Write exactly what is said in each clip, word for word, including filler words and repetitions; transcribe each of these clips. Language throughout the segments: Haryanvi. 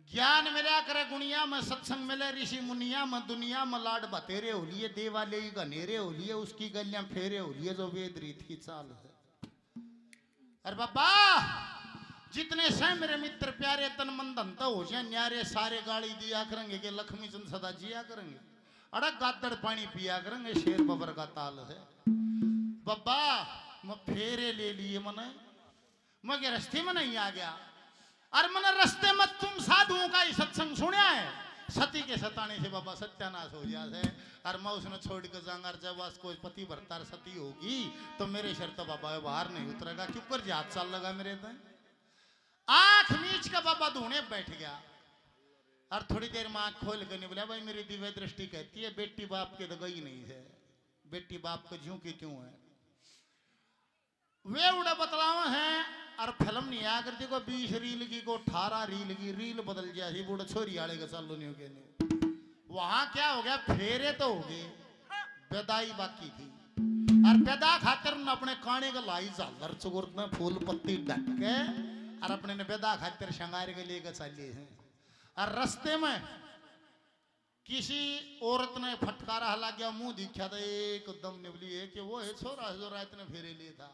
ज्ञान मिला करे गुनिया में, सत्संग मिले ऋषि मुनिया में, दुनिया में लाड बतेरे हो लिए, देवालय ही घनेरे हो लिए, उसकी गलियां फेरे हो लिए, जो वेद रीत की चाल है। अरे बाबा, जितने से मेरे मित्र प्यारे, तन मन धन तो हो जाए न्यारे, सारे गाली दिया करेंगे कि लक्ष्मी चंद सदा जिया करेंगे। अरे गादड़ पानी पिया करेंगे, शेर बबर का ताल है। बाबा, मैं फेरे ले लिए मने, मैं के रस्ते में नहीं आ गया। और मने रस्ते में तुम साधुओं का ही सत्संग सुनया है, सती के सताने से बाबा सत्यानाश हो गया है। और मैं उसने छोड़ के जाऊंगा, और जब आज कोई पति भरता और सती होगी, तो मेरे सिर तो बाबा ये बाहर नहीं उतरेगा, क्यों कर हाथ चाल लगा मेरे तय। आंख मीच के बाबा धूने बैठ गया। और थोड़ी देर में आंख खोल के नहीं बोला, भाई, मेरी दिव्य दृष्टि कहती है, बेटी बाप के तो गई नहीं है, बेटी बाप को ज्यों की त्यों है। वे उड़े बतलावे हैं, और फिल्म नहीं आया करती, को बीस रील की, को अठारह रील की, रील बदल गया सी, बूढ़े छोरी आले के चालू नहीं हो गए, नहीं। वहां क्या हो गया, फेरे तो हो गए, विदाई बाकी थी। और विदा खातिर उन्हें अपने काने के लाई झालर चुगुर में फूल पत्ती ढक के, और अपने ने विदा खातिर शंगार के लेके चले हैं। और रस्ते में किसी औरत ने फटकारा हला गया, मुंह दिखा तो एकदम निवली है कि वो है छोरा जो रात ने फेरे लिए था।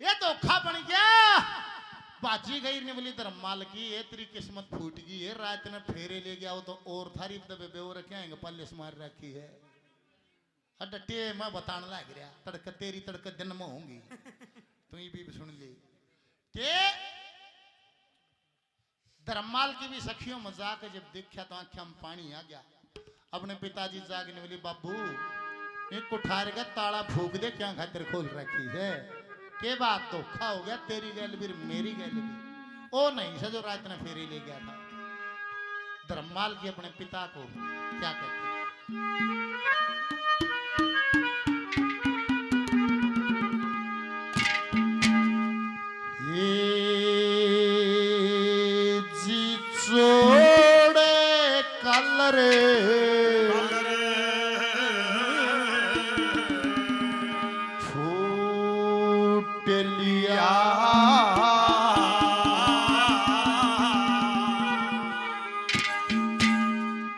ये धोखा बन गया। बाजी गई निवली धर्ममाल की, ये तेरी किस्मत फूट गई है, रात ने फेरे ले गया वो तो और थारी दबे बेवर क्या है, पालिश मार रखी है। अड्डे मैं बताने लग रहा, तड़के तेरी तड़के दिन में होंगी। तू ये भी सुन ले के धर्ममाल की भी सखियों में जाके जब देखा तो आंख्या में पानी आ गया। अपने पिताजी जागने वाली, बाबू, एक कुठार का ताला फूक दे, क्या खातिर खोल रखी है? के बात, धोखा हो गया तेरी गैल भी, मेरी गैल भी। ओ नहीं से जो रात ने फेरी ले गया था। धर्ममाल की अपने पिता को क्या कहती? ये जी छोड़े कलर फूट लिया।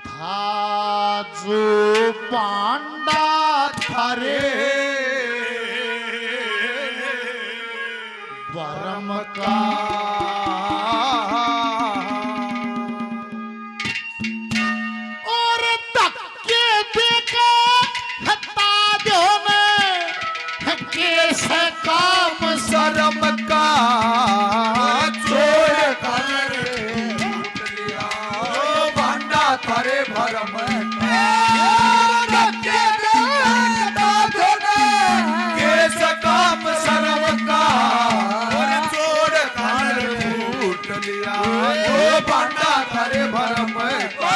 था जो भांडा थारे भरम का। और धक्के देके हटा दो ने, कैसे काम शर्म का। छोड़ कर भांडा थारे भरम का। धक्के देके हटा दो ने, कैसे काम शर्म का। छोड़ कर फूट लिया, ओ भांडा थारे भरम का।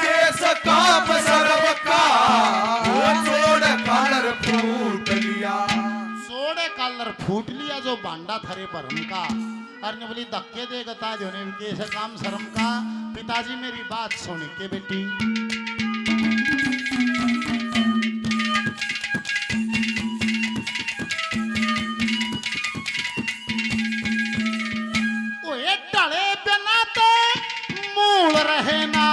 केस काम शर्म का, ओ छोड़ कलर फूट लिया। छोड़ कलर फूट लिया जो भांडा थारे भरम का। अर ने बोली धक्के दे गता जो ने केस काम शर्म का। पिताजी मेरी बात सुन के बेटी, ओए ढले बिना ते मूल रहे ना,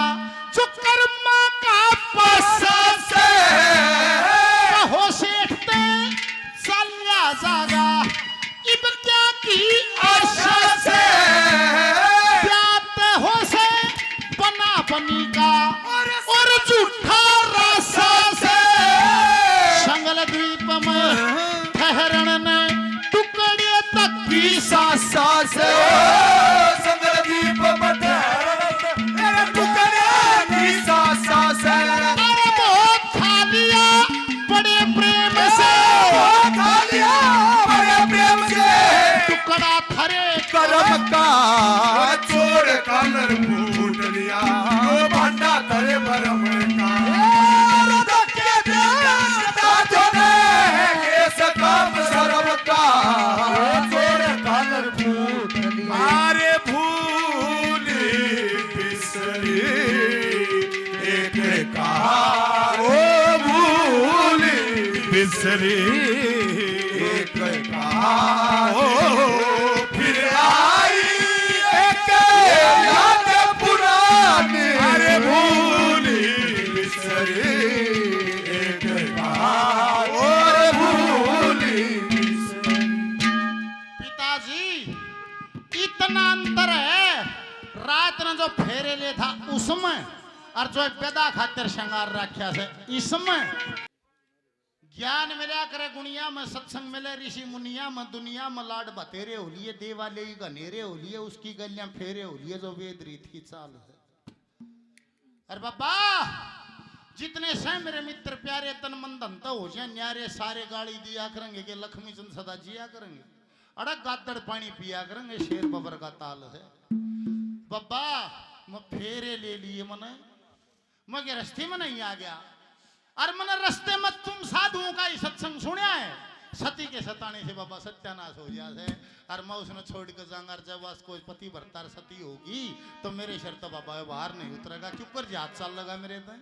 जो कर्मा का पासा से। कहो सेठ ते चाल्या जागा, इब क्या की आशा से। प्यात हो से बना बनी का और झूठा रासा से। संगल द्वीप में ठहरण ने टुकड़े तक की सासा से। संगल द्वीप में ठहरण ने टुकड़े की सासा से। अरे बहुत खा लिया बड़े प्रेम से। बहुत खा लिया बड़े प्रेम से। टुकड़ा थारे करम का। छोड़ कलर फूट लिया, ओ भांडा थारे भरम का। धक्के दे, ताजो ने, केस काम शर्म का। छोड़ कलर फूट लिया। अरे भूली बिसरी एक का, ओ भूली बिसरी एक का, ओ इसमें, और जो बेदा खातिर श्रृंगार रखा से इसमें। ज्ञान मिला करे गुनिया में, सत्संग मिले ऋषि मुनिया में, दुनिया में लाड बतेरे हो लिए, देवालय घनेरे हो लिए, उसकी गलियां फेरे हो लिए, जो वेद रीत की चाल है। अरे बाबा, जितने से मेरे मित्र प्यारे, तन मन धन तो हो जाए न्यारे, सारे गाली दिया करेंगे कि लक्ष्मी चंद सदा जिया करेंगे। अरे गादड़ पानी पिया करेंगे, शेर बबर का ताल है। बाबा, मैं फेरे ले लिए मने, मैं के रस्ते में नहीं आ गया। और मने रस्ते में तुम साधुओं का ही सत्संग सुनया है। सती के सताने से बाबा सत्यानाश हो गया है। और मैं उसने छोड़ के जाऊंगा, और जब आज कोई पतिव्रता और सती होगी, तो मेरे सिर तो बाबा बाहर नहीं उतरेगा। क्यों कर हाथ चाल लगा मेरे पे?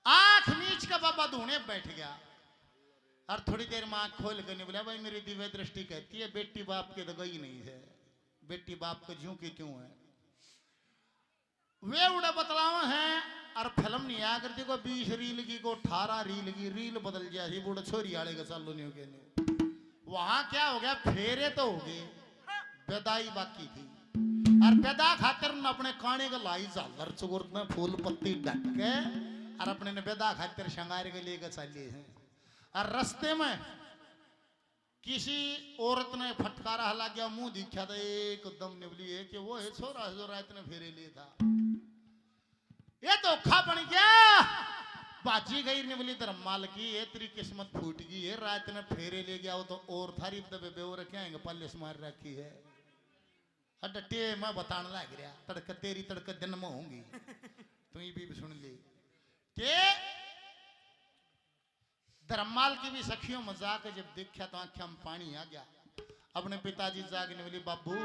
आंख मीच के बाबा धूने बैठ गया। और थोड़ी देर में आंख खोल के नहीं बोला, भाई, मेरी दिव्य दृष्टि कहती है, बेटी बाप के तो गई नहीं है, बेटी बाप को ज्यों की त्यों है। वे उड़े बतलावे हैं, और फिल्म नहीं आया करती, को बीस रील की, को अठारह रील की, रील बदल गया सी, बूढ़े छोरी आले के चालू नहीं हो गए नहीं। वहां क्या हो गया, फेरे तो हो गए, विदाई बाकी थी। और विदा खातिर उन्हें अपने काने के लाई झालर चुगुर में फूल पत्ती ढक के, और अपने ने विदा खातिर श्रृंगार के लेके चलिए हैं। और रास्ते में किसी औरत ने फटकारा हला गया, मुंह दिखा तो एकदम निवली है कि वो है छोरा जो रात ने फेरे लिए था। ये धोखा बन गया। बाजी गई निवली धर्ममाल की, ये तेरी किस्मत फूट गई, ये रात ने फेरे ले गया, वो तो और थारी दबे बेवर क्या है, पालिश मार रखी है। अड्डे मैं बताने लग रहा, तड़के तेरी तड़के दिन में होंगी। तू ये भी सुन ले के धर्ममाल की भी सखियों में जाके जब देखा तो आंख्या में पानी आ गया। अपने पिताजी जागने वाली, बाबू,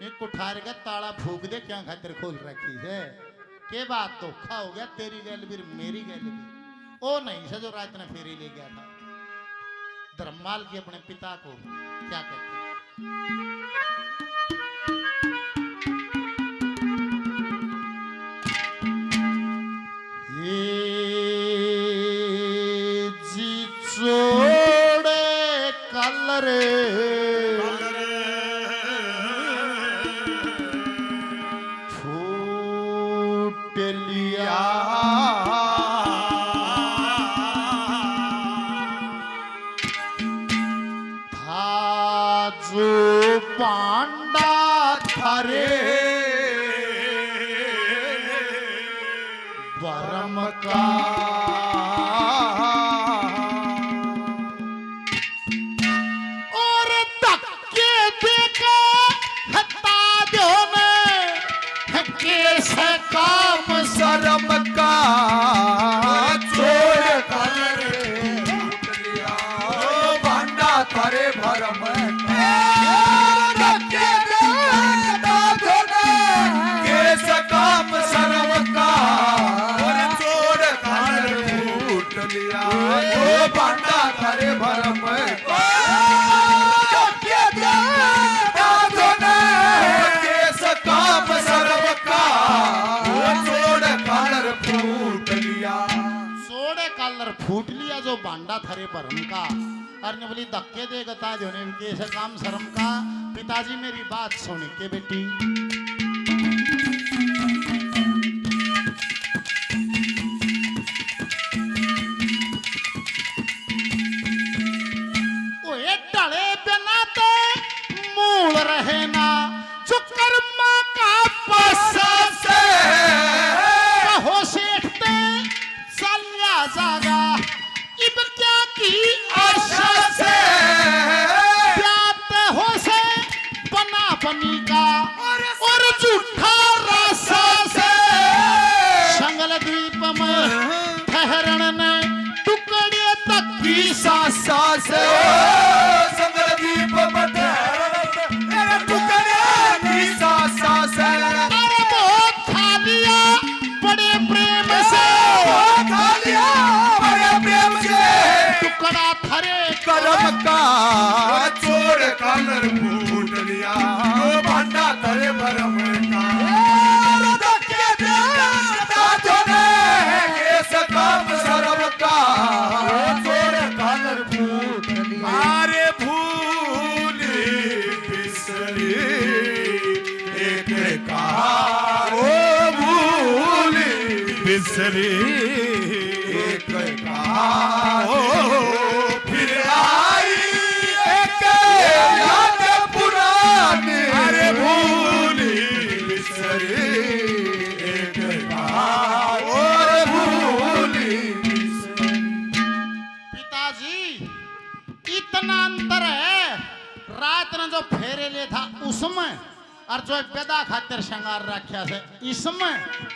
एक कुठार का ताला फूक दे, क्या खातिर खोल रखी है? के बात, धोखा हो गया, तेरी गैल भी, मेरी गैल भी। ओ नहीं से जो रात ने फेरी ले गया था। धर्ममाल की अपने पिता को क्या कहती है? ये जी चोड़े कलर फूट लिया। था जो भांडा थारे भरम का। और धक्के देके हटा दो ने, कैसे काम शर्म का। छोड़ कर ओ भांडा थारे भरम का। धक्के देता तूने, कैसे काम शर्म का। और छोड़ कर फूट लिया। ओ भांडा थारे भरम का। धक्के देता तूने, कैसे काम शर्म का। ओ छोड़ कर फूट लिया। छोड़ कर फूट लिया जो भांडा थारे भरम का। अर ने बोली धक्के दे गता जो ने के से काम शर्म का। पिताजी मेरी बात सुन के बेटी। ओए ढले बिना ते मूल रहे ना, जो कर्मा का पासा से। कहो सेठ ते चाल्या जागा, इब क्या की आशा से। ब्याह ते हो से बना बनी का, और झूठा रासा से। संगल द्वीप में ठहरण ने टुकड़े तक की सासा से। संगल द्वीप में ठहरण ने टुकड़े की सासा से। अरे बहुत खा लिया बड़े प्रेम से। बहुत खा लिया बड़े प्रेम से। टुकड़ा थारे करम का। छोड़ कालर फूट लिया, ओ भांडा थारे भरम का। धक्के देता तूने, केस काम शर्म का। छोड़ कालर फूट लिया। अरे सरी एक बार ओ, फिर आई एक याद पुरानी। अरे भूली बिसरी एक बार और भूली बिसरी। पिताजी, इतना अंतर है रात ने जो फेरे ले था उसमें और जो विदा खातिर श्रृंगार रखा से इसमें।